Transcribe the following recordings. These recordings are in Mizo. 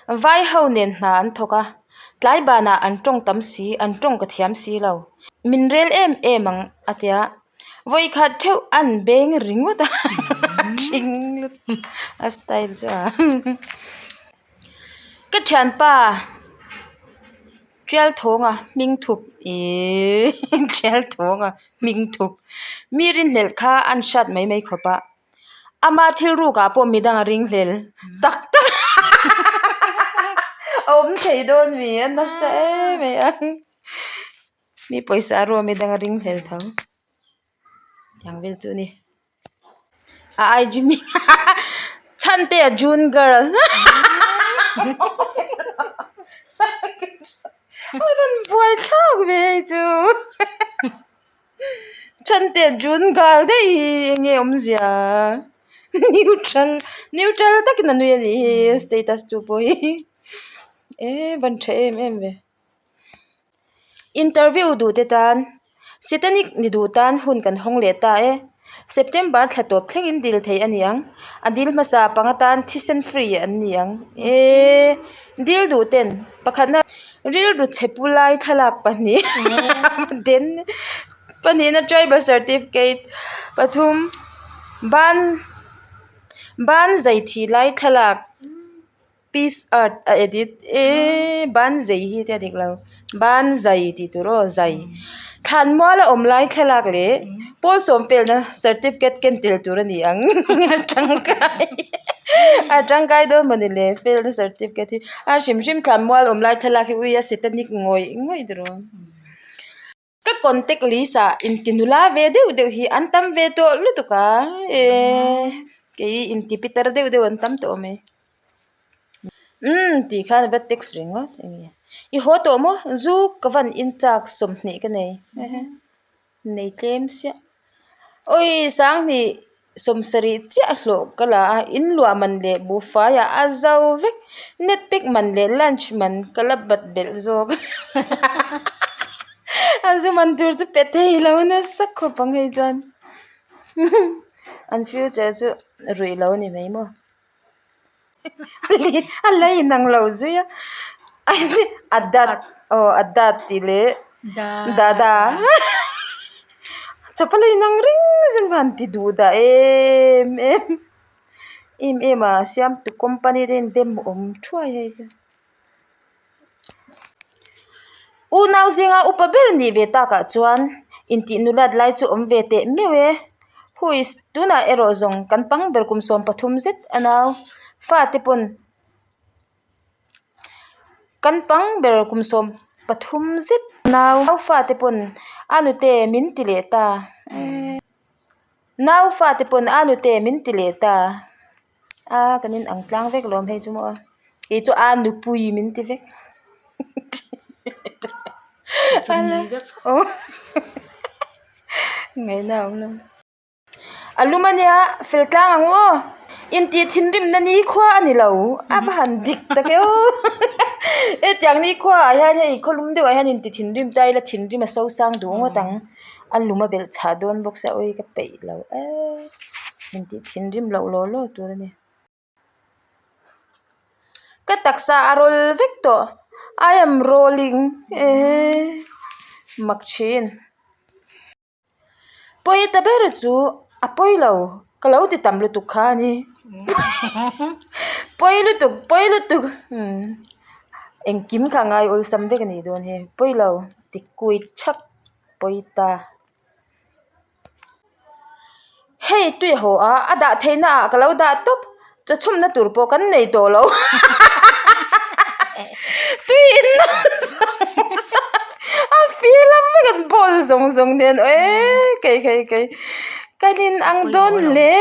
Vai ho nen hna an thawk a, tlai banah an tawng tam si, an tawng ka thiam si lo. Min rel em em ang a tia, vawikhat theuh an beng ringawt a, thing lutuk a style chu a. Ka thianpa Tial thawnga hming thup ihh tial thawnga hming thup mi rinhlelh kha an hriat mai mai khawp a ama thil ruk ah pawh midang a ringhlel tak tak a awm thei dawn mi a nasa em mai a mi pawisa a ru a midang a ringhlel tho. Tiang vel chu a ni a IG hming chhante a june girl a rawn buai thlak ve hei chu chhante a june girl daih hi enge awmzia neutral neutral takin a nui a nih hi status tu pawh hi e van tha em em ve. Interview duh te tan Satanic ni duh tan hun kan hawng leh ta e. September thla tawp thlengin dil thei a ni ang. A dil hmasa panga tan thisen free an ni ang e. Dil duh ten pakhatna rilru chhe pu lai thlalak pahnih den pahnihna tribal certificate pathum ban ban zai thih lai thlalak. Peace art a edit eee ban zei hi te a dik lo ban zai tih tur aw zai thlan mual a awm lai thlalak leh pawl sawm pelna certificate ken tel tur a ni ang a tangkai a tangkai dawn mawni le felna certificate hi a hrim hrim thlan mual awm lai thlalak hi ui a satanic ngawih ngawih tur aw. Ka contact list ah inti nula ve deuh deuh hi an tam ve tawh lutuk a eee kei inti pitar deuh deuh an tam tawh mai umm tih khan a va text ringawt enge i haw tawh maw zu ka van in chak 20 ka nei nei tlem siah awi sanghnih 70 chiah hlawh ka la a in luah man leh buhfai ah a zo vek net pack man leh lunch man ka la bat belh zawk a zu man tur chu pe thei lo nasa khawp ang hei chuan an future chu ruih lo a ni mai maw. A la inang lo zui a a dat aw a dat tih leh dada chawp a la inang reng zin khan ti duh dah em em em em a siamtu company te hian dem awm thuai hei chu. Unau zinga upa ber nih ve takah chuan intih nulat lai chu awm ve teh meuh e. Huis, tunah erawh zawng kan pang ber kum 13 zet a nau fate pawn kan pang ber kum 13 zet nau fate pawn a nute min ti leh ta. Nau fate pawn a nute min ti leh ta. A kan in ang tlang vek lawm hei chu maw kei chu a nupui min ti vek ngaihna a awm lo a lum a nia fel tlang ang u aw intih thinrimna ni khua a ni lo a va han dik tak e aw hetiang ni khua ah hian hei khawlum deuh ah hian intih thinrim ta ila thinrim a sosang duh ngawt ang. A lum a belh chhah dawn bawk sia awi ka peih lo eee intih thinrim loh law law tur a ni. Ka taksa a rawl vek tawh I am rolling eee mak thin. Pawi ta ber chu a pawi lo ka lo ti tam lutuk kha a ni pawi lutuk pawi lutuk umm engkim kha a ngai awlsam vek a nih dawn hi pawi lo ti kuit thak. Pawi ta. Hei tui a haw a, a dah theihna ah ka lo dah tawp, chaw chhumna tur pawh kan nei tawh lo. Tui in a feel a vek an bowl zawng zawng nen eee kei kei kei kan in ang dawn hle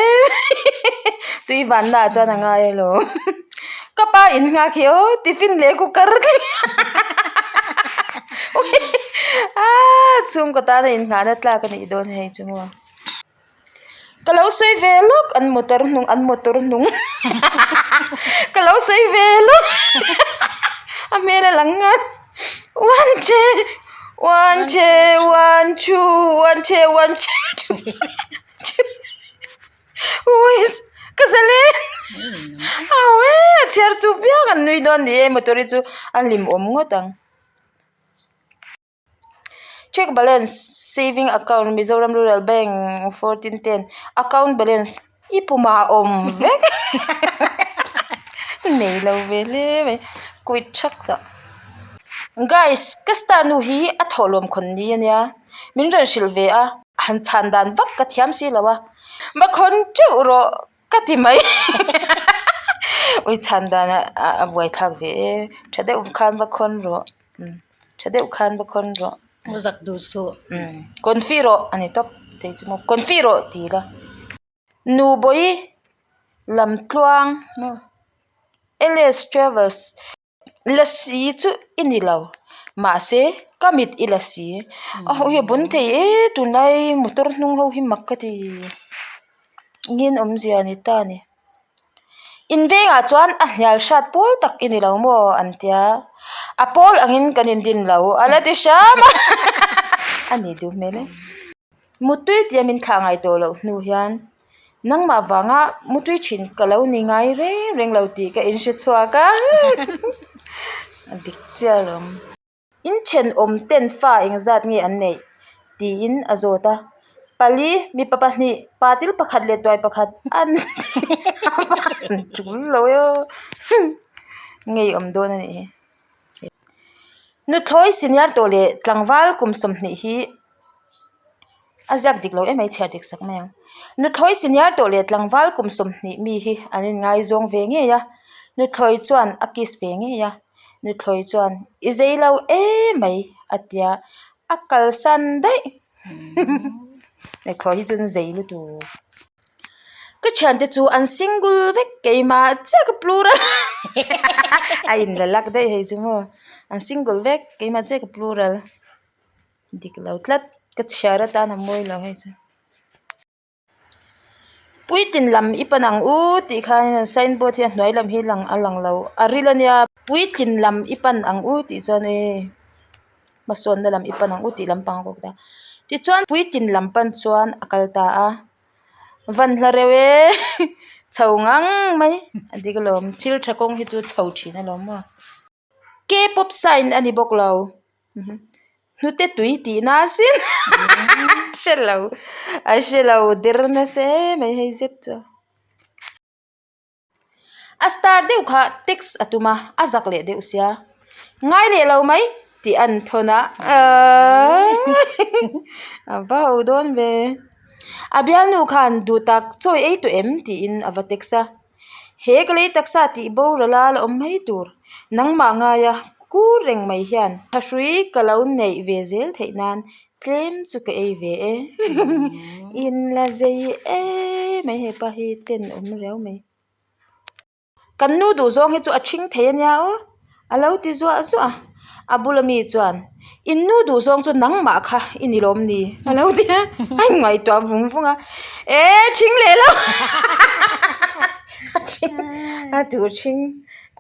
tui vanna ah chuan a ngai alawm. Ka pa in nghak hi aw tiffin leh cooker thleng aaa chhungkaw tana innghahna tlak a nih dawn hei chu maw ka lo sawi ve lawk an motor hnung an motor hnung ka lo sawi ve lawk a hmel a lang nghal one che one che one two one che one che two. Ka zalen Au e a chhiar chu piang an nui dawn ni e motor hi chu a hlim awm ngawt ang. Check balance saving account Mizoram Rural Bank 1410 account balance i pumah a awm vek nei lo ve hle mai quit thak tawh. Guys ka star nu hi a thawhlawm khawn ni ania min rawn hrilh ve a han chhan dan vak ka thiam si lo a va khawn teuh rawh ka ti mai ui chhan dan a buaithlak ve e tha deuh khan va khawn rawh. Tha deuh khan va khawn rawh. Mu zak duh suh. Confi rawh a ni tawp thei chu maw confi rawh ti ila. Nubawi lamtluang maw LS travels lasi chu i ni lo mahse ka mit i la si a ho hi a bun thei e tunlai motor hnung ho hi mak ka ti engin awmzia a ni ta a ni. In vengah chuan a hnial hrat pawl tak i ni lo maw an tia a pawl angin kan indin lo a la ti hram a a ni duh hmel e. Mutui tia min thlah ngai tawh loh hnu hian nangmah vanga mutui thin ka lo ni ngai reng reng lo tih ka inhre chhuak a a dik chiah alawm. In thenawm ten fa engzat nge an neih? tiin a zawt a. Pali, mipa pahnih, patil pakhat leh tuai pakhat an tul lo e aw ngeiawm dawn a nih hi. Nuthlawi senior tawh leh tlangval kum 20 hi a ziak dik lo em mai chhiar dik sak mai ang. Nuthlawi senior tawh leh tlangval kum 20 mi hi an inngaizawng ve ngei a, nuthlawi chuan a kiss ve ngei a. Nuthlawi chuan i zei lo emai a tia a kalsan daih nuthlawi hi chu an zei lutuk ka thiante chu an single vek keimah chiah ka plural a inla lak daih hei chu maw an single vek keimah chiah ka plural dik lo tlat ka chhiar atan a mawi lo hei chu. Puitlin lam i pan ang u tih khanin an sign board hi a hnuai lam hi lang a lang lo a ril ania puitlin lam i pan ang u tih chuan e hmasawnna lam i pan ang u tih lampang a kawk ta tichuan puitlin lam pan chuan a kal ta a van hla reuh e chho ngang mai a dik alawm thil tha kawng hi chu chho thin alawm maw. K-pop sign a ni bawk lo hnute tui tihna asin hre lo a hre lo der nasa em mai hei zet chu a star deuh kha text a tum a a zak leh deuh sia ngai leh lo mai tih an thawn a a va ho dawn ve a bialnu khan duh tak chawi ei tawh em tiin a va text a. He ka lei taksa tih boral a la awm mai tur nangmah ngaia kur reng mai hian thahrui ka lo neih ve zel theih nan tlem chu ka ei ve e in la zei em mai hepa hi ten awm riau mai. Kan nu duh zawng hi chu a ṭhing thei ania aw a lo ti zuah zuah a a bula mi chuan in nu duh zawng chu nangmah kha i ni lawm ni a lo ti a a inngaihtuah vung vung a e ṭhing leh lo a ṭhing a duh ṭhing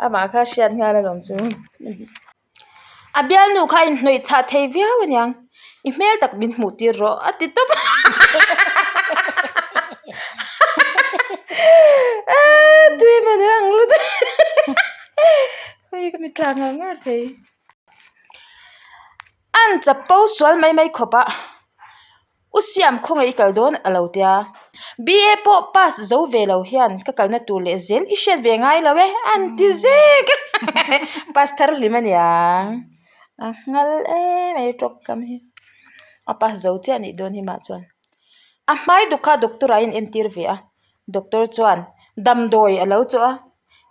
amah kha hriat nghal alawm chu a bialnu kha a inhnawih chhah thei viau aniang i hmel tak min hmuh tir rawh a ti tawp a tui emaw ni ang lut hei ka mitthla ngar ngar thei. An chapo sual mai mai khawp a, U Siam khawngaih i kal dawn a lo tia. BA pawh pass zo ve lo hian ka kalna tur leh zel i hriat ve ngai lo e an ti zek a, pass thar hlim a niang a nghal em mai tawngkam hi a pass zo chiah anih dawn hi mah chuan a hmai duk kha doctor ah a inentir ve a doctor chuan damdawi a lo chawh a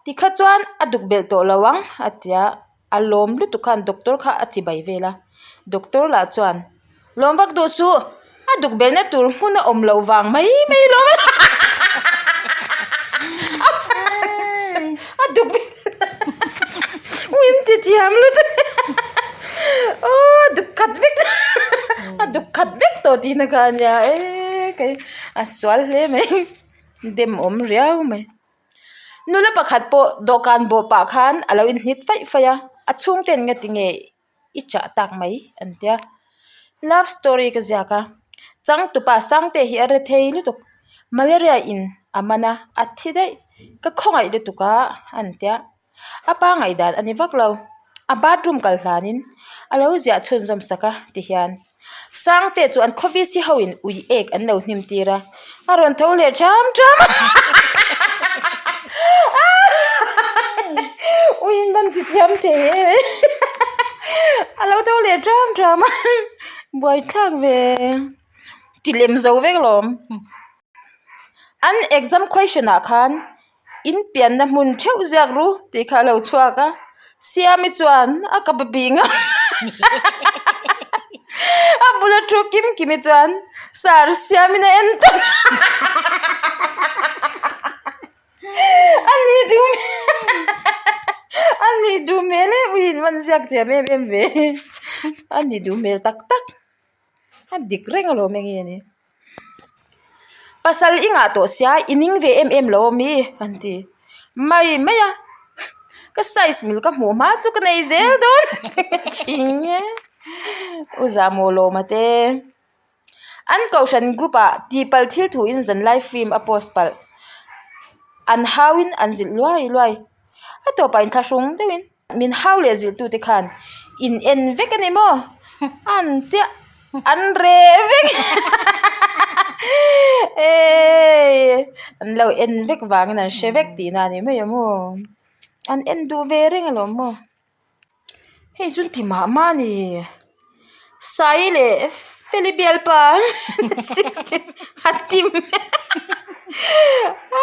tikha chuan a duk belh tawh lo ang a ti a. A lawm lutuk khan doctor kha a chibai vel a, doctor lah chuan lawm vak duh suh a duk belhna tur hmun a awm loh vang mai mai lawm a duk belh min ti thiam lutuk aw duk khat vek a duk khat vek tawh tihna kha a nia e kei a sual hle mai dem awm riau mai. Nula pakhat pawh dawhkan bawh pah khan a lo inhnit faih faih a, a chhungten nga tinge i chah tak mai an tia. Love story ka ziak a, changtupa Sangte hi a rethei lutuk, malaria in. A man a, a thi daih. Ka khawngaih lutuk a, an tia. A pa ngaihdan a ni vak lo. A bathroom kal hlanin a lo ziah chhunzawm sak a ti hian Sangte chu an khaw VC ho in ui ek an lo hnim tir a, a rawn tho leh ṭham ṭham a. Ui in ban ti thiam thei em em a lo tho leh ṭham ṭham a buaithlak ve ti lem zo vek alawm. An exam question ah khan in pianna hmun theuh ziak ru tih kha a lo chhuak a Siami chuan a kap a bing a a bula thu kim kimi chuan sir Siamin a en tawp a ni duh a ni duh hmel em ui in van ziak thiam em em ve a ni duh hmel tak tak a dik reng alawm enge ni. Pasal i ngah tawh sia i ning ve em em lo awm i an ti mai mai a ka size mil ka hmuh hma chu ka nei zel dawn thing e u zahmawh lawma te an kohhran group ah tihpalh thil thu in zanlai film a post palh an hau in an zilh luai luai a tawpah inthlahrung deuhin. Min hau leh zilhtute khan in en vek a ni maw? An tia an reh vek eii an lo en vek vangin an hre vek tihna a ni mai ang maw? An en duh ve reng alawm maw? Hei chu ti mah mah a ni. Sai leh Feli bialpa a tim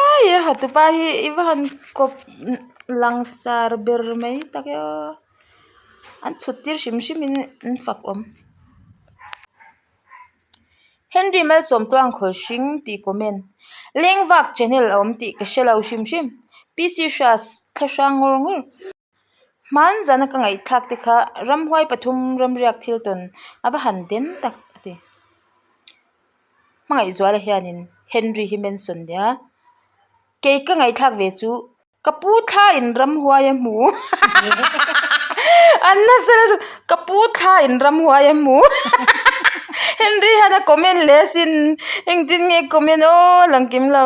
ai a hatupa hi i va han kawp langsar ber mai tak e aw an chhut tir hrim hrim in an fak awm Henry Malsawmtluang khawl hring tih comment Lengvak channel a awm tih ka hre lo hrim hrim P C Hras thla hrang ngawr ngawr. Hmanzana ka ngaihthlak te kha ramhuai pathum ramriak thil tawn a va han den tak a ti. Hmangaihzuala hianin Henry hi mention nia kei ka ngaihthlak ve chu ka pu thla in ramhuai a hmu an nasa lutuk ka pu thla in ramhuai a hmu Henry hian a comment leh asin engtin nge comment aw lang kim lo.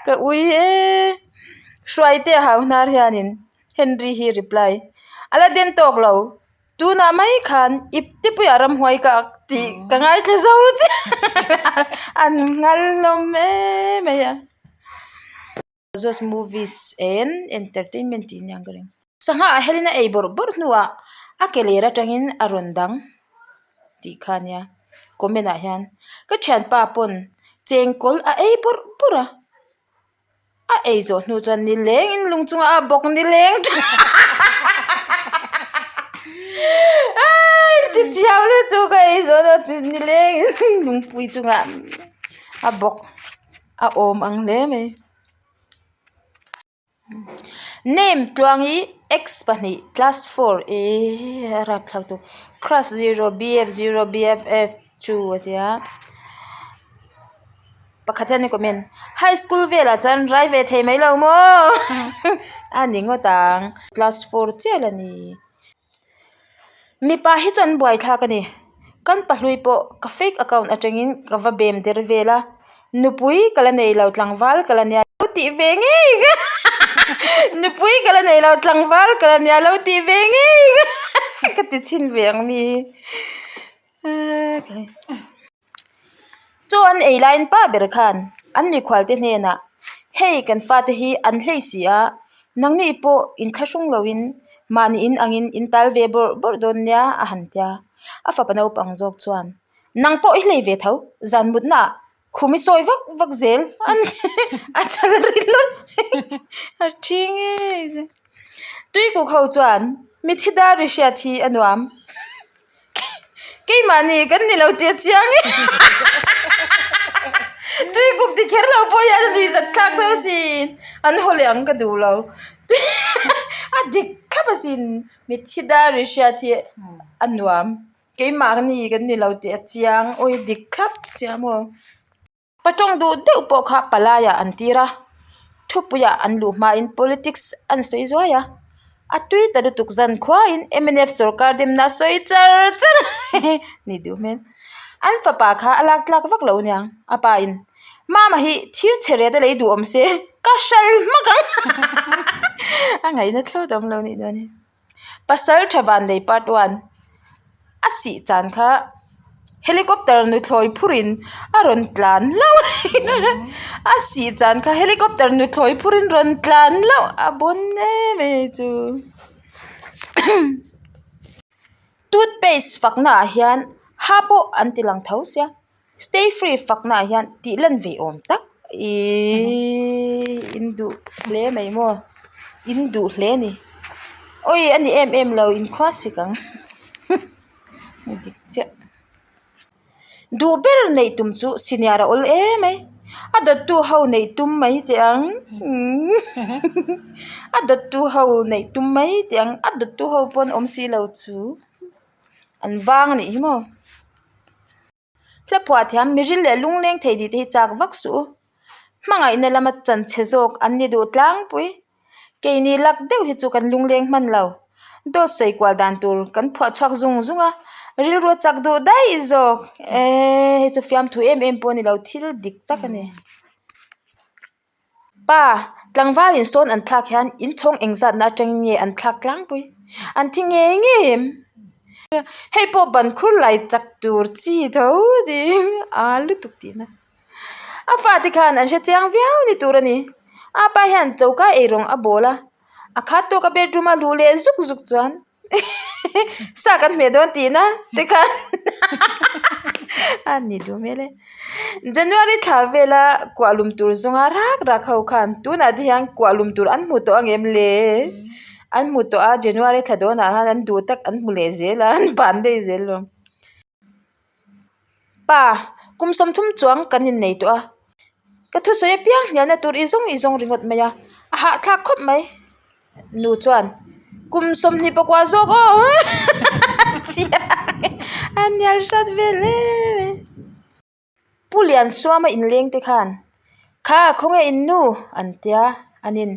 Ka ui e Hruaite a hau hnar hianin Henry hi reply a la den tawk lo tunah mai khan ip te puiah ramhuai ka ak tih ka ngaithla zo chiah an nghal hlawm em mai a. Zoss movies and entertainment tih aniang ka ring. Sangha ah helin a ei bawrh bawrh hnuah a ke ler atangin a rawn dang tih kha ania comment ah hian ka thianpa pawn chengkawl a ei bawrh bawrh a a ei zawh hnu chuan nilengin lung chungah a bawk nileng ti thiam lutuk a ei zawh hnu chuan nilengin lungpui chungah a bawk a awm ang hle mai. Name tluangi x pahnih class four ehh a rapthlak tawh crush zero bf zero bff two a tia pakhat hian a comment high school velah chuan rai ve thei mai lo maw a ni ngawt ang class four chiah la ni. Mipa hi chu an buaithlak a ni. Kan pahlui pawh ka fake account atangin ka va bem der vel a, nupui ka la nei lo tlangval ka la nia lo tih ve ngei ka nupui ka la nei lo tlangval ka la nia lo tih ve ngei ka ka ti chhin ve ang mi hi. Chaw an ei laiin pa ber khan an mikhualte hnenah, Hei kan fate hi an hlei si a, nangni pawh inthlahrung loin mahni in angin in tal ve bawrh bawrh dawn nia a han tia. A fapa naupang zawk chuan, Nang pawh i hlei ve tho, zan mutnaah khum i sawi vak vak zel a chal ri lawt a ṭhi ngei. Tuikuk ho chuan, Mithi dar ri hriat hi a nuam. Keimahni kan ni lo tih a chiang e tui kuk ti kher lo pawh hian a nui zat thlak tho asin an haw leh ang ka duh lo a dik thlap asin mitthi dar ri hriat hi a nuam keimahni kan ni lo tih a chiang awi dik thlap sia maw. Pa tawng duh deuh pawh kha palaiah an tir a, thupuiah an luh hmain politics an sawi zuai a, a tui ta lutuk zan khuain mnf sorkar demna a sawi char char a ni duh hmel. An fapa kha a lak tlak vak lo aniang a pa in. Mama hi thir chhe ret a lei duh awm se ka hral hmak ang a ngaihna thlawt awm lo nih dawn hi. Pasal tha van lei part one a sih chan kha helicopter nuthlawi phurin a rawn tlan hlauh a sih chan kha helicopter nuthlawi phurin rawn tlan hlauh a bawn em em a chu. Toothpaste fakna ah hian ha pawh an ti lang tho sia stay free fakna ah hian tih lan ve awm tak ihhh in duh hle mai maw in duh hle a ni awi a ni em em lo in khua sik ang dik chiah. Duh ber neih tum chu senior a awl em mai a dawttu ho neih tum mai teh ang a dawttu ho neih tum mai teh ang a dawttu ho pawn awm si lo chu an vang a nih hi maw hla phuah thiam miril leh lungleng thei tih te hi chak vak suh u hmangaihna lama chanchhe zawk an ni duh tlangpui. Keini lak deuh hi chu kan lungleng hman lo. Dawt sawi kual dan tur kan phuah chhuak zung zung a, rilru a chak duh daih zawk. Eee hei chu fiamthu em em pawh a ni lo, thil dik tak a ni. Pa, tlangval in sawn an thlak hian inchhawng engzatna atangin nge an thlak tlangpui? An thi ngei ngei em? Hei pawh ban khur lai chak tur chi tho ding a lutuk tihna. A fate khan an hre chiang viau ni tur a ni. A pa hian choka eirawng a bawl a, a khat tawk a bedroom a luh leh zuk zuk chuan sa kan hmeh dawn tihna te khan a ni duh hmel e. January thla vela kuah lum tur zawnga rak rak ho khan tunah te hian kuah lum tur an hmu tawh ang em le? An hmu tawh a January thla dawnah khan an duh tak an hmu leh zel a an ban daih zel lo. Pa, kum 30 chuang kan innei tawh a, ka thusawi apiang hnialna tur i zawng i zawng ringawt mai a, a hahthlak khawp mai. Nu chuan, Kum 24 zawk aw! A hnial hrat vel hle mai. Pu Liansuama inleng te khan, Kha, khawnge in nu? an tia an in.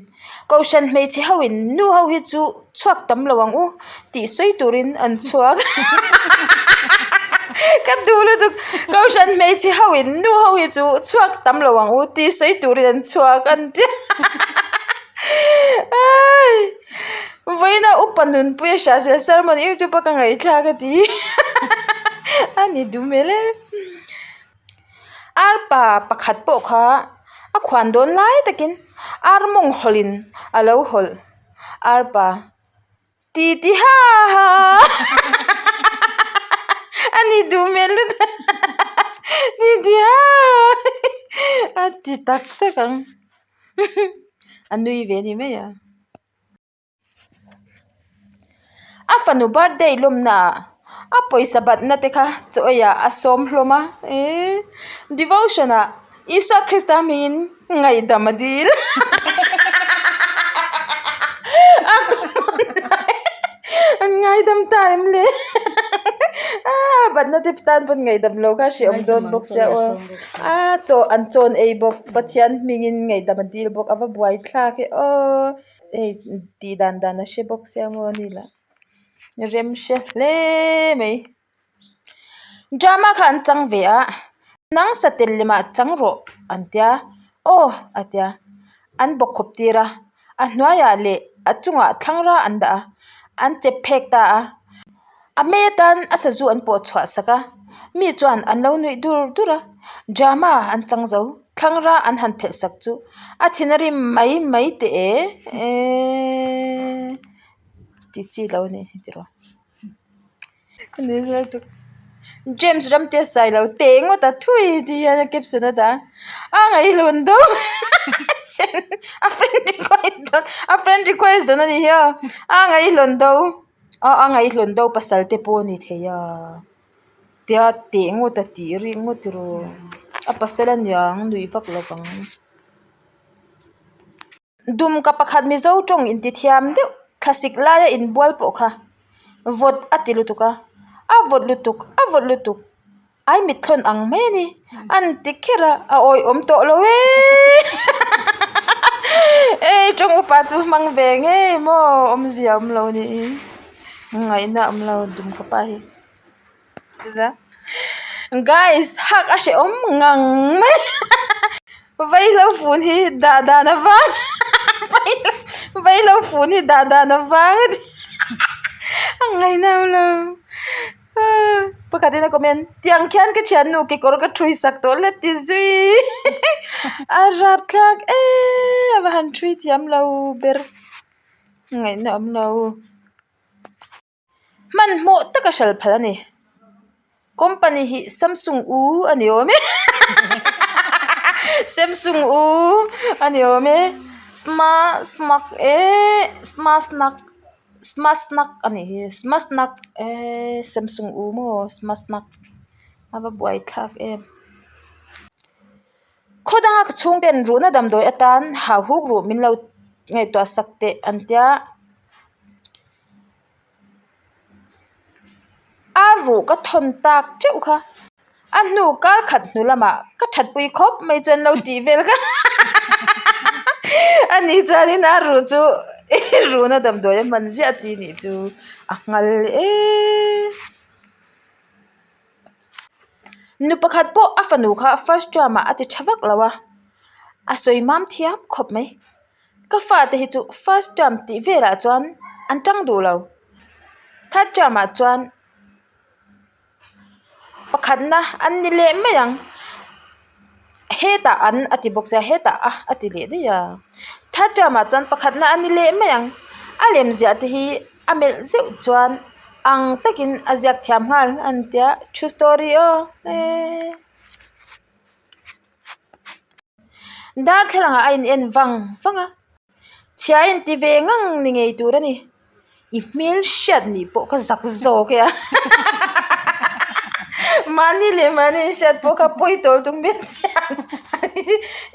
Kohhran hmeichhe ho in nu ho hi chu chhuak tam lo ang u tih sawi turin an chhuak. Ka duh lutuk. Kohhran hmeichhe ho in nu ho hi chu chhuak tam lo ang u tih sawi turin an chhuak an tia. Vawiina upa nunpui a hria zel sermon youtube a ka ngaihthlak a ti a ni duh hmel e arpa pakhat pawh kha a khuan dawn lai takin ar mawng hawlh in a lo hawlh arpa ti ti ha ha a ni duh hmel lutuk ti ti ha ha a ti tak tak ang. A nui ve a ni mai a. A fanu birthday lawmna ah a pawisa batna te kha chaw ei ah a sawm hlawm a eee devotion ah Isua Krista hmingin ngaihdam a dil an ngaidam ta em le aa batna te tan pawn ngaihdam lo kha hrehawm dawn bawk sia aw. A chaw an chawn ei bawk Pathian hmingin ngaihdam a dil bawk a va buai thlak e aw hei tih dan dan a hre bawk sia maw ani lah rem hre hle mai drama kha an chang ve a nang satel lemah chang rawh an tia aw a tia an bawk khawp tir a a hnuaiah leh a chungah thlangra an dah a an chep phek ta a. A hmei atan a sazu an pawh chhuah sak a, mi chuan an lo nuih dur dur a, drama an chang zo, thlangra an han phelh sak chu a thin a rim mai mai teh e eeee ti chi lo a ni tiraw. James Ramte Sailo teh ngawt a thui tih hian a caption a dah a, a ngaihhlun deuh a friend request dawn a friend request dawn a ni hi aw a ngaihhlun deuh. A a ngaihhlawn deuh pasal te pawh a ni thei a tia teh ngawt a tih rik ngawt tiraw a pasal a niang nuih vak lo vang dumka pakhat mizo tawng inti thiam deuh thlasik laia inbual pawh kha vawt a ti lutuk a a vawt lutuk a vawt lutuk. Ai mithlawn ang mai a ni. An ti kher a, a awihawm tawh lo e. Ei tawng upa chu hmang ve ngei maw awmzia awm lo ni ngaihna awm lo dum ka pa hi. Guys hak a hrehawm ngang mai. Vaihlo fun hi dah dan a vang Vaihlo fun hi dah dan a vang a ti a ngainam lo pakhatin a comment tiang khian ka thiannu kekawr ka thui sak tawh la ti zui a rapthlak em a va han thui thiam lo ber ngaihna awm lo. Hmanhmawh taka hral phal a ni. Company hi Samsung U a ni awm e Samsung U a ni awm e sma smak eee sma snak sma snak a nih hi sma snak eee Samsung U maw sma snak a va buaithlak em. Khaw danga ka chhungten ruhna damdawi atan hauhuk ruh min lo ngaihtuah sak teh an tia. A ruh ka thawn tak teuh kha a hnu kar khat hnu lamah ka thatpui khawp mai chuan lo tih vel kha a ni chuanin a ruh chu ruhna damdawi a hman ziah chi nih chu a nghal eee. Nu pakhat pawh a fanu kha first term ah a ti tha vak lo a a sawi mam thiam khawp mai. Ka fate hi chu first term tih velah chuan an tang duh lo third term ah chuan pakhatna an ni leh mai ang hetah an a ti bawk sia hetah a a ti leh daih a third term ah chuan pakhatna an ni leh mai ang a lem ziah te hi a melh zeuh chuan ang takin a ziak thiam nghal a ni tia true story aw eee. Darthlalang ah a in en vang vang a chhia a inti ve ngang ni ngei tur a ni i hmel hriat nih pawh ka zak zawk e a mahni leh mahni inhriat pawh kha pawi tawh tum vel chiah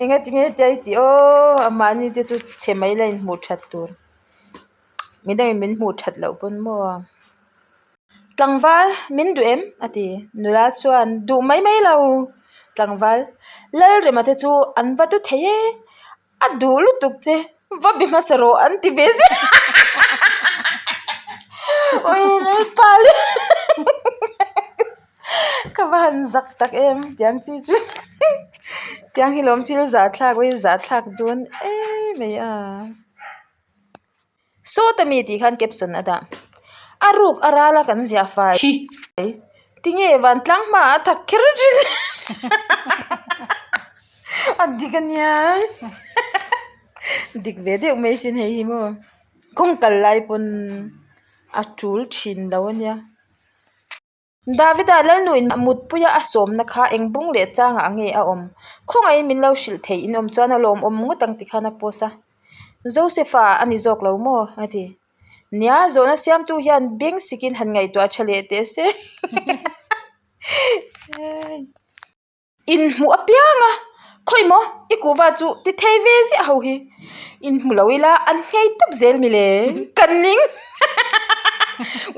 eng a tinge tia i tih aw mahni te chu chhe mai la inhmuh that tur midangin min hmuh that loh pawn maw. Tlangval, min duh em? a ti. Nula chuan, Duh mai mai lo. Tlangval, Lalrema te chu an va du thei e, a duh lutuk che, va be hmasa rawh an ti ve zel. Ui Lalpa le ka va han zak tak em tiang chi chu tiang hi lawm thil zahthlak ui zahthlak dawn em mai a. Sawta mi tih khan caption a dah. A ruk a ral a kan ziah fai hi. Tinge vantlang hmaah a thak kher thin a dik a nia dik ve deuh mai sin hei hi maw kawng kal lai pawn a tul thin lo a nia. Davida Lalnuin mutpuia a sawmna kha eng bung leh changah nge a awm? Khawngaihin min lo hrilh theih in awm chuan a lawmawm ngawt ang tikhan a post a. Josepha a ni zawk lo maw? a ti. Nia, zawhna siamtu hian beng sikin han ngaihtuah tha leh teh se. Inhmuh apiang a, khawi maw i kuhva chu ti thei ve ziah ho hi, inhmu lo ila an nghei tawp zel mi le, kan ning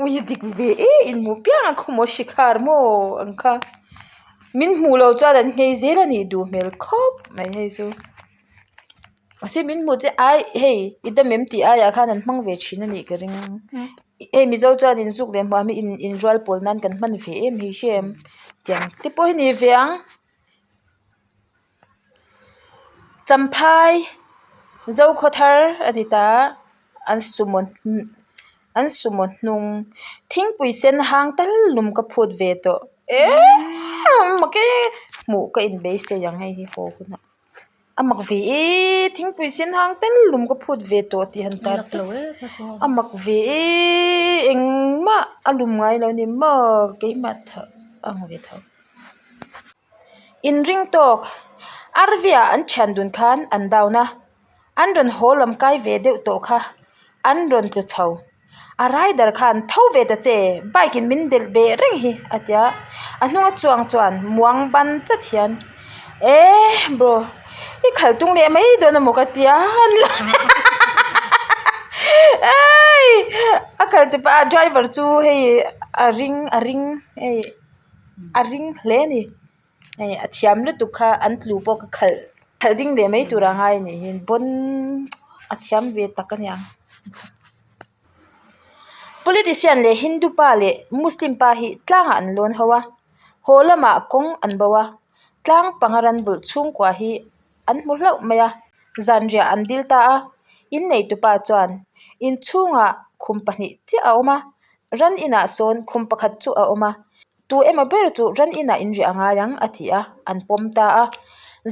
ui dik ve e inhmuh apiang a khaw maw shikhar maw ang kha, min hmuh loh chuan an nghei zel a nih duh hmel khawp mai hei chu. Mahse min hmuh che ai hei i dam em tih aiah khan an hmang ve thin a nih ka ring hei mizo chuan in zuk leh hmuam hi in inrual pawl nan kan hman ve em hei hre em tiang te pawh hi ni ve ang champhai zokhawthar a ni ta an sumo an sumo hnung thingpui sen hang tal lum ka phut ve tawh eee mak e hmuh ka inbeisei ang hei hi haw hunah. A mak ve e thingpui sen hang tel lum ka phut ve tawh tih han tar chu a mak ve e engmah a lum ngai lo ni maw keimah tho a ang ve tho. Inring tawk RV ah an thian dun khan an down a an rawn haw lam kai ve deuh tawh kha an rawn tlu chho. A rider khan tho ve ta che bike in min delh beh reng hi a ti a a hnung a chuang chuan muang ban chat hian eh bro i khalh tung leh mai dawn amaw ka ti a eii a khalh tu pa driver chu hei a ring a ring hei a ring hle a ni. Hei a thiam lutuk kha an tlu pawh ka khalh khalh ding leh mai tur a ngai a nih hi bawn a thiam ve tak a niang. Politician leh Hindu pa leh Muslim pa hi tlangah an lawn ho a haw lamah kawng an bo a tlang panga ran bulh chhungkua hi. an hmu hlauh mai a zanriah an dil ta a in neitupa chuan inchhungah khum pahnih chiah a awm a ran inah sawn khum pakhat chu a awm a tu emaw ber chu ran inah in riah a ngai ang a ti a an pawm ta a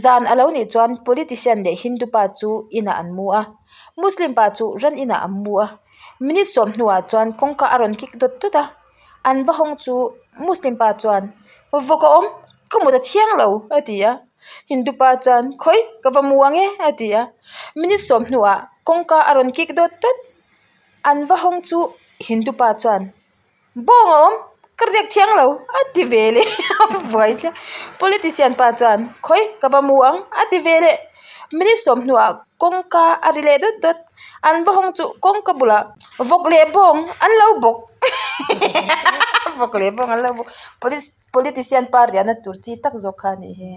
zan a lo nih chuan politician leh hindu pa chu inah an mu a muslim pa chu ran inah an mu a minute sawm hnuah chuan kawngka a rawn kik dawt dawt a an va hawng chu muslim pa chuan vawk a awm ka mut a thiang lo a ti a hindu pa chuan khawi ka va mu ang e a ti a minute sawm hnuah kawngka a rawn kik dawt dawt an va hawng chu hindu pa chuan. Bawng a awm ka riak thiang lo a ti ve leh a buai tlat politician pa chuan khawi ka va mu ang a ti ve leh minute sawm hnuah kawngka a ri leh dawt dawt an va hawng chu kawngka bulah vawk leh bawng an lo bawk vawk leh bawng an lo bawk politician pa riahna tur chi tak zawk kha a nih hi.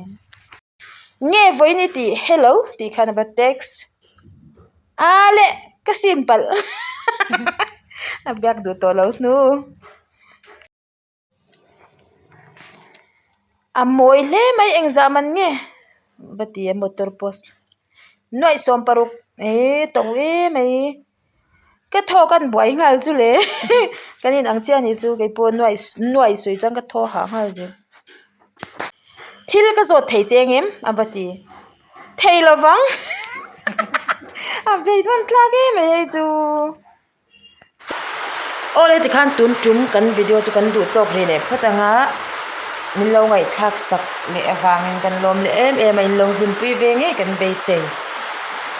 Nge vawiin i tih hello tih khan a va text a le ka sin palh a biak duh tawh lo hnu a mawi hle mai engzah man nge va ti a motor post nuaih sawm paruk eee to em mai. Ka thaw kan buai nghal chu le kan in ang chiah anih chu kei pawh nuai nuai sawi chuan ka thaw hah nghal zel thil ka zawt thei che ang em a va ti thei lo vang a beidawn tlak em mai hei chu aw le tikhan tun tum kan video chu kan duh tawk rih leh phawt ang a min lo ngaihthlak sak leh avangin kan lawm leh em em a in lo hlimpui ve ngei kan beisei.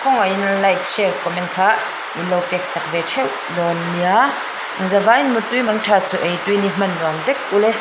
Khawngaihin like share comment kha min lo pek sak ve theuh dawn nia. Inzavaiin mutui mang tha chu ei tui ni hman nuam vek ule.